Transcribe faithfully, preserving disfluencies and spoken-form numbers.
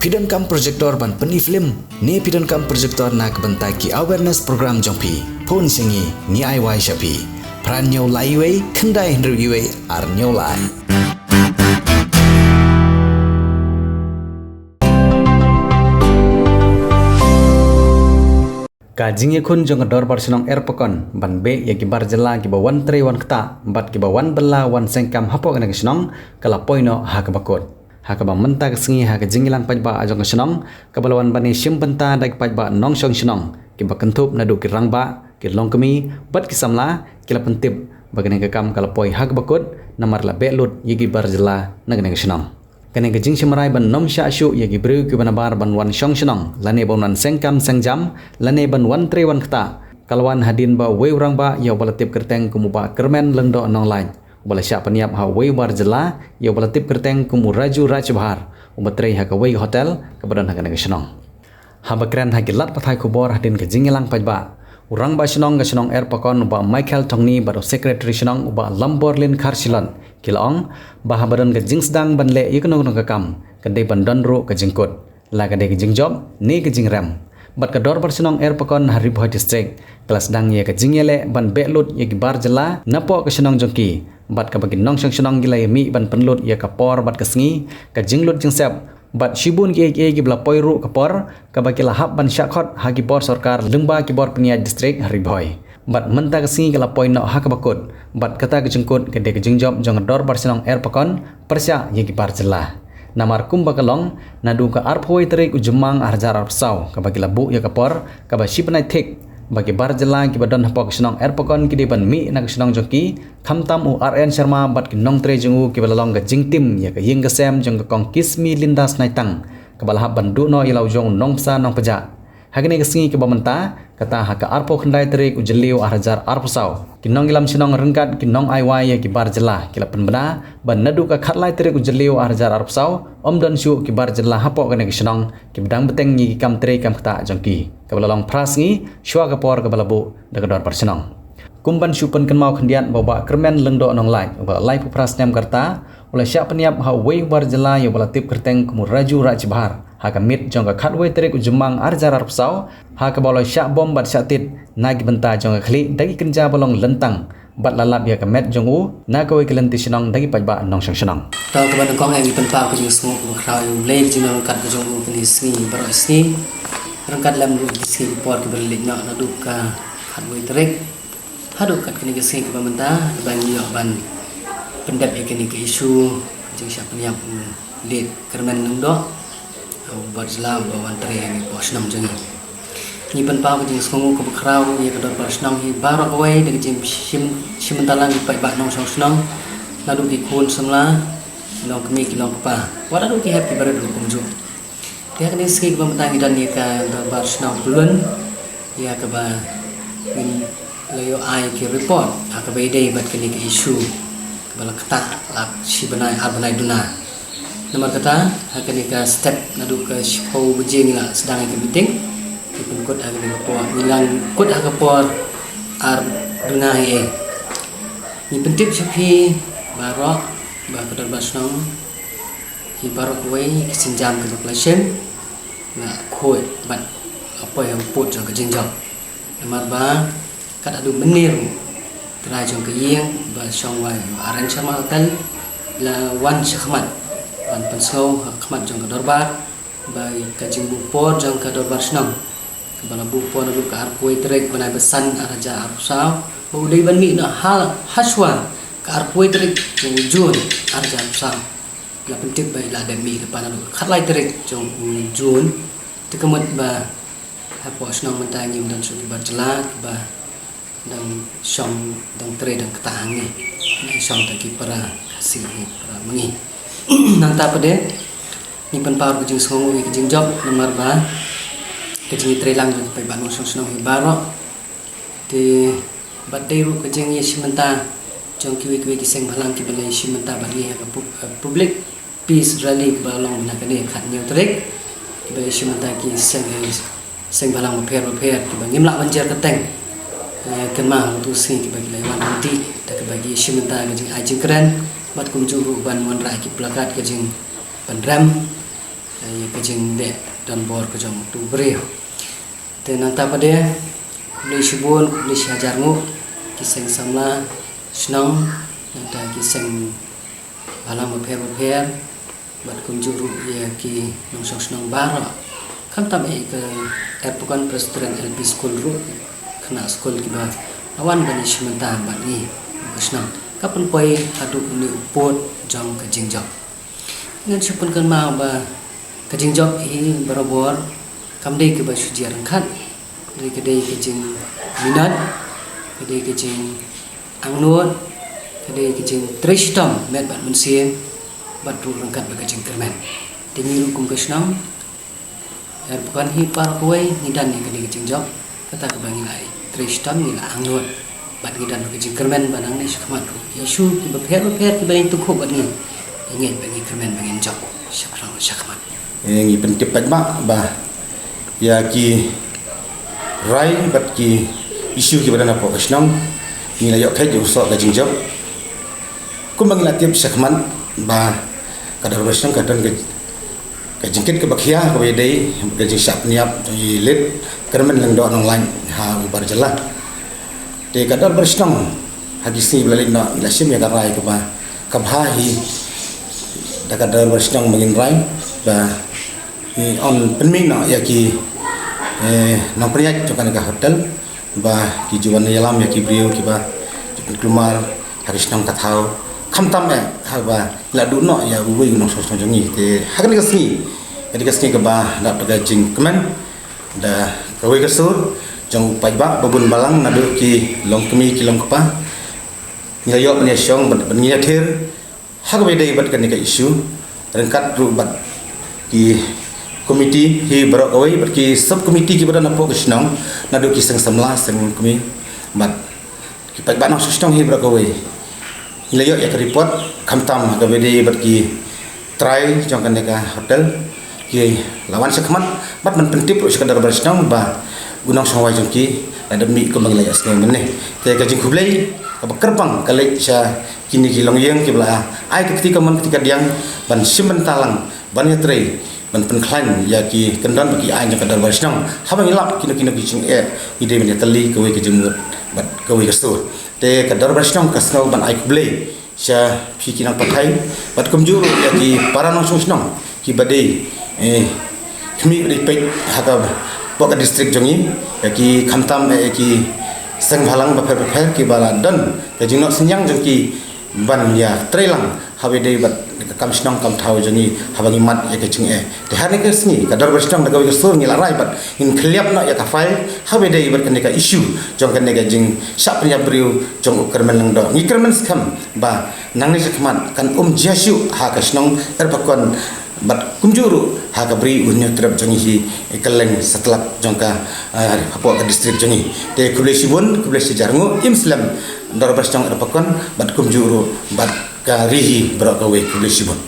Phi donkam projector ban pyni film ne phi donkam projector na ka bynta ki awareness program jong phi? Phone sha ngi, ngi ai wai sha phi. Phra hynñiew lai wei, khyndai hynriew wei, ar hynñiew lai. Ka jingïakhun jong ka Dorbar Shnong Erpakon ban beh ïa ki bar jylla kiba wan trei wan ktah bad kiba wan bylla wan seng kam hapoh kane ka shnong ka la poi noh ha kaba kut. Ha kaba mynta ka sngi ha ka jingïalang paidbah jong ka shnong kaba la wan ban ïashim bynta da ki paidbah nongshong shnong kiba kynthup naduh ki rangbah, ki longkmie bad ki samla ki la pyntip ba kane ka kam ka la poi ha kaba kut namar la beh lut ïa ki bar jylla na kane ka shnong. Kane ka jingshim rai ban nym shah shuh ïa ki briew kiba nabar ban wan shong shnong lane ban wan seng kam seng jam lane ban wan trei wan ktah ka la wan hadien ba uwei u rangbah ïa uba la tip kyrteng kum u Bah Kyrmen Lyngdoh Nonglait uba la shah pynïap ha uwei u bar jylla ïa uba la tip kyrteng kum u Raju Rajbhar uba trei ha kawei ka hotel kaba don ha kane ka shnong. Haba kren ha ki lad pathai khubor hadien ka jingïalang paidbah, u rangbah shnong ka shnong Erpakon u Bah Michael Thongni bad u secretary shnong u Bah Lamborlin Kharshilon ki la ong ba haba don ka jingsdang ban leh ïa kano kano ka kam ka dei ban don ruh ka jingkut, la ka dei ka jingjop ne ka jingrem. Bad ka Dorbar Shnong Erpakon ha Ri Bhoi District ka la sdang ïa ka jingïaleh ban beh lut ïa ki bar jylla napoh ka shnong jong ki bad kaba ki nongshong shnong ki la ïa mih ban pynlut ïa ka por bad ka sngi, ka jinglut jingsep bad shibun kiei kiei kiba la poi ruh ka por kaba ki la hap ban shah khot ha ki bor sorkar lyngba ki bor pynïaid district ha Ri Bhoi. Bad mynta ka sngi ka la poi noh ha kaba kut bad kata ka jingkut ka dei ka jingjop jong ka Dorbar Shnong Erpakon pyrshah ïa ki bar jylla. Namar kumba ka long, naduh ka arphew wei tarik u Jymmang ar hajar arphew saw kaba ki la buh ïa ka por kaba shi bnai thik ba ki bar jylla kiba don hapoh ka shnong Erpakon ki dei ban mih na ka shnong jong ki, khamtam u R N Sharma bad ki nongtrei jong u kiba la long ka jingtim ïa ka ïing ka sem jong ka Kong Kismi Linda Snaitang kaba la hap ban duh noh ïa la u jong u nongpsa nongpjah. Ha kane ka sngi kaba mynta, kata ha ka arphew khyndai tarik u Jylliew ar hajar arphew saw, ki nongïalam shnong ryngkat ki nong ai wai ïa ki bar jylla ki la pynbna ba naduh ka khatlai tarik u Jylliew ar hajar arphew saw ym don shuh ki bar jylla hapoh kane ka shnong kiba dang bteng ïa ki kam trei kam ktah jong ki, kaba la long phra sngi shuwa ka por kaba la buh da ka Dorbar Shnong. Kum ban shu pynkynmaw khyndiat ba u Bah Kyrmen Lyngdoh Nonglait uba la laiphew phra snem ka rta u la shah pynïap ha uwei u bar jylla ïa uba la tip kyrteng kum u Raju Rajbhar ha ka miet jong ka khatwei tarik u Jymmang ar hajar arphew saw, ha kaba u la shah bom bad shah tied na ki bynta jong ka khlieh da ki kynja ba long lyntang bad la lap ïa ka met jong u na kawei ka lynti shnong da ki paidbah nongshong shnong. To kaba nyngkong eh ngi pynpaw ka jingsngewnguh kaba khraw ïa U Blei ka jingdon ryngkat ka jong u kane ka sngi baroh sngi, ryngkat lem ruh ki sngi ki por kiba la leit noh naduh ka khatwei tarik haduh kat kane ka sngi kaba mynta, kaba ngi ïoh ban pyndep ïa kane ka issue ka jingshah pynïap u Late Kyrmen Lyngdoh, u bar jylla uba wan trei ha kane ka shnong jong ngi. Ngi pynpaw ka jingsngewnguh kaba khraw ïa ka Dorbar Shnong hi baroh kawei da ka jingshim, shim bynta lang ki paidbah nongshong shnong, naduh ki khun samla, ki longkmie ki longkpa, wat naduh ki hep ki barit ruh kumjuh. Te ha kane ka sngi kaba mynta ngi don ïa ka Dorbar Shnong Pyllun ïa kaba ngin la ïoh ai ki report ha kaba ïadei bad kane ka issue kaba la ktah la shi bnai ar bnai duna. Namar kata ha kane ka step naduh ka shiphew baje ngi la sdang ïa ka meeting. Ngi pynkut ha kane ka por, ngi la kut ha ka por ar duna hi eh. Ngi pyntip sha phi baroh ba ka Dorbar Shnong hi baroh kawei ka sienjam kaba la shim la khuid bad la poi ha u pud jong ka jingjop. Namar ba kat haduh mynne ruh trai jong ka ïing ba shong wai ha R N Sharma Hotel la wan sha khmat ban pynsngew ha khmat jong ka dorbar ba ka jingbuh por jong ka Dorbar Shnong kaba la buh por naduh ka arphew wei tarik bnai ba san ar hajar arphew saw ba u dei ban mih noh ha, hashwa ka arphew wei tarik jong u June ar hajar arphew saw. La pyntip ba i la dep mih lypa naduh ka khatlai tarik jong u June. Te ka mut ba hapoh shnong mynta ngim don shuh ki bar jylla kiba dang shong, dang trei, dang ktah hangne. Dang shong tang ki para Khasi, para ma ngi. Nangta pat de ngi pynpaw ka jingsngewnguh ïa ka jingjop namar ba ka jingïatreilang jong ki paidbah nongshong shnong hi baroh. Te bad dei ruh ka jingïashim bynta jong kiwei kiwei ki seng bhalang kiba la ïashim bynta bad ngi ha ka pu-, eh, public peace rally kiba long na kane ka khathynñiew tarik, kiba ïashim bynta ki seng, eh, seng bhalang bapher bapher kiba ngim lah ban jer kyrteng. Eh, kynmaw ha utu u sngi kiba ki la ïawan ryntih da kaba ki ïashim bynta ka jingai jingkren bad kumjuh ruh ban wanrah ki placard ka jingpynrem. ïa ka jingleh donbor ka jong utu u briew. Te nangta pat de, khublei shibun, khublei shihajar nguh ki seng samla shnong, nangta ki seng bhalang bapher bapher, bad kumjuh ruh ïa ki nongshong shnong baroh. Khamtam eh ka Erpakon Presbyterian L P School ruh, khynnah skul kiba la wan ban ïashim bynta bad ngi ha ka shnong, ka pynpoi haduh une u pud jong ka jingjop. Ngan shu pynkynmaw ba ka jingjop hi barabor kam dei kaba shu jia ryngkat. Dei ka dei ka jingminot, ka dei ka jingangnud, ka dei ka jingtrei shitom met bad mynsiem, bad ruh ryngkat bad ka jingkyrmen. Te ngi ruh kum ka shnong Erpakon hi baroh kawei ngi don ïa ka dei ka jingjop, kata kaba ngi la trei shitom, ngi la angnud. Bad ngi don ka jingkyrmen ba nangne shakhmat ruh ki issue kiba pher bapher kiba ïeng tyngkhuh bad ngi, ngi ngeit ba ngi kyrmen ba ngin jop shaphrang shakhmat. Eh, ngi pyntip paidbah ba ïa ki rai bad ki issue kiba don hapoh ka shnong ngi la ïoh kheit ïa u soh ka jingjop. Kumba ngi la tip shakhmat ba ka dorbar shnong ka don ka, ka jingkit kaba khia kaba ïadei ka jingshah pynïap jong i Lit Kyrmen Lyngdoh Nonglait ha u bar jylla. Te ka dorbar shnong ha ki sngi ba la leit noh ngi la shim ïa ka rai kaba, kaba hi da ka dorbar shnong ba ngin rai ba ngi yn pynmih noh ïa ki, eh, nongpynïaid jong kane ka hotel ba ki ju wan ïalam ïa ki briew kiba ju pynkulmar ha ki shnong ka thaw. Khamtam eh haba la duh noh ïa uwei u nongshong shnong jong ngi. Te ha kane ka sngi, kane ka sngi kaba dap da ka jingkmen da kawei ka sur jong u paidbah ba bun balang naduh ki longkmie ki longkpa, ngi la ïoh ban ïashong ban, ban ïathir ha kaba ïadei bad kane ka issue ryngkat ruh bad ki komiti hi baroh kawei bad ki sub komiti kiba don hapoh ka shnong, naduh ki seng samla, seng longkmie bad ki paidbah nongshong shnong hi baroh kawei. Ngi la ïoh ïa ka report khamtam ha kaba ïadei bad ki trai jong kane ka hotel, ki la wan shakhmat bad ban pyntip ruh sha ka dorbar shnong ba u nongshong wai jong ki la dep mih kumba ngi la ïohsngew mynne. Te ka jingkhublei kaba kyrpang ka leit sha kine ki longïing kiba la ai ka kti kamon kti kadiang ban shim bynta lang, ban ïatrei, ban pynkhlaiñ ïa ki kyndon bad ki aiñ jong ka dorbar shnong. Haba ngi lap kino kino ki jingeh ngi dei ban ïatylli kawei ka jingmut bad kawei ka sur. Te ka dorbar shnong ka sngew ban ai khublei sha phi ki nongpathai bad kumjuh ruh ïa ki para nongshong shnong kiba dei, eh, khmih ba dei peit ha ka, hapoh ka district jong ngi, ïa ki khamtam, eh, ïa ki seng bhalang bapher bapher kiba la don ka jingnoh synñiang jong ki ban ïatreilang ha kaba ïadei bad ka kam shnong kam thaw jong ngi haba ngi mad ïa ka jingeh. Te ha kane ka sngi ka dorbar shnong da kawei ka sur ngi la rai bad ngin khylliap noh ïa ka file ha kaba ïadei bad kane ka issue jong kane ka jingshah pynïap briew jong u Kyrmen Lyngdoh. Ngi kyrmen skhem ba nangne shakhmat kan ym jia shuh ha ka shnong Erpakon bad kumjuh ruh ha ka Bri U Hynñiewtrep jong ngi hi, kylleng satlak jong ka, eh, hapoh ka district jong ngi. Te khublei shibun, khublei shihajar nguh, im slem dorbar shnong Erpakon bad kumjuh ruh bad ka ri hi baroh kawei, khublei shibun.